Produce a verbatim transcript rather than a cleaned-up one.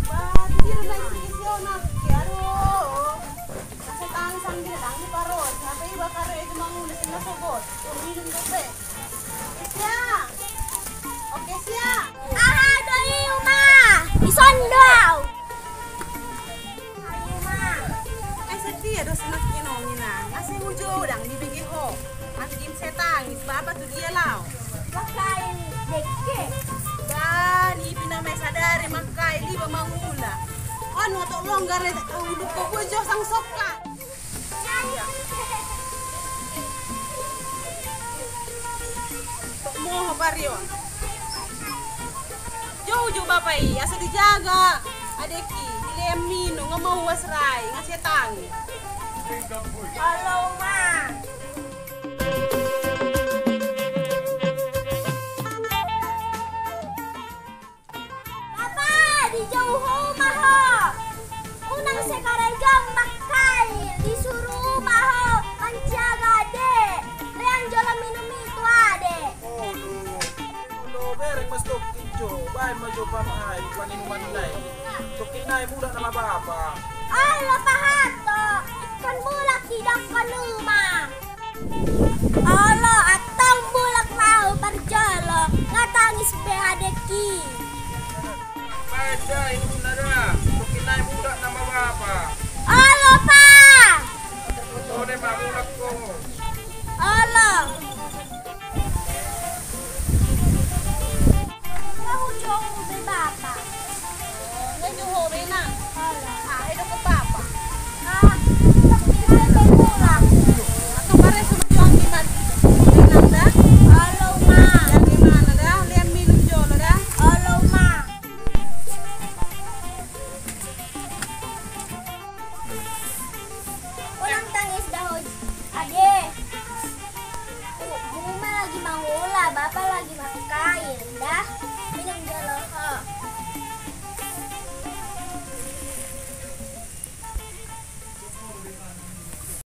Bah, tu dia na isi-isi ona. Aduh. Asa tang sang dia dang di paros. Ngapa iba kare itu mangula sina sogot. Minum dope. Sia. Oke, sia. Aha do i, Uma? Dison do au. Ai, Uma. Ai, setia do si Makkai on, Inang. Asa ujo dang dibege ho. Mangkin sai tangis bapa tu dia laho. Makkai dekke. Bah, nipi nama sadari Makkai iba mangula. On oto longgar, ulu ko bojo sang sokka. Moho parion. Jou, jou bapa i, asa dijaga adekki, dilehon minum, nga mauas rai, nga sai tangis. Halo, Uma. Bapa, dijou ho ma ho. Unang sai karejo Makkai, disuru ma ho manjaga adek. Lean jolo minum i tu adek. Olo, olo, bereng ma tongkin jo, baen ma jo panuhai panginuman nai. Tongkin nai mulak nama bapa. Olo pahanto, ingkon mulak hidangkon Uma. Olo, antong mulak ma au parjolo, nga tangis be adekki. Baen da inumna da, tongkin nai mulak nama bapa. Olo pa. Olo ma mulak ho. Olo.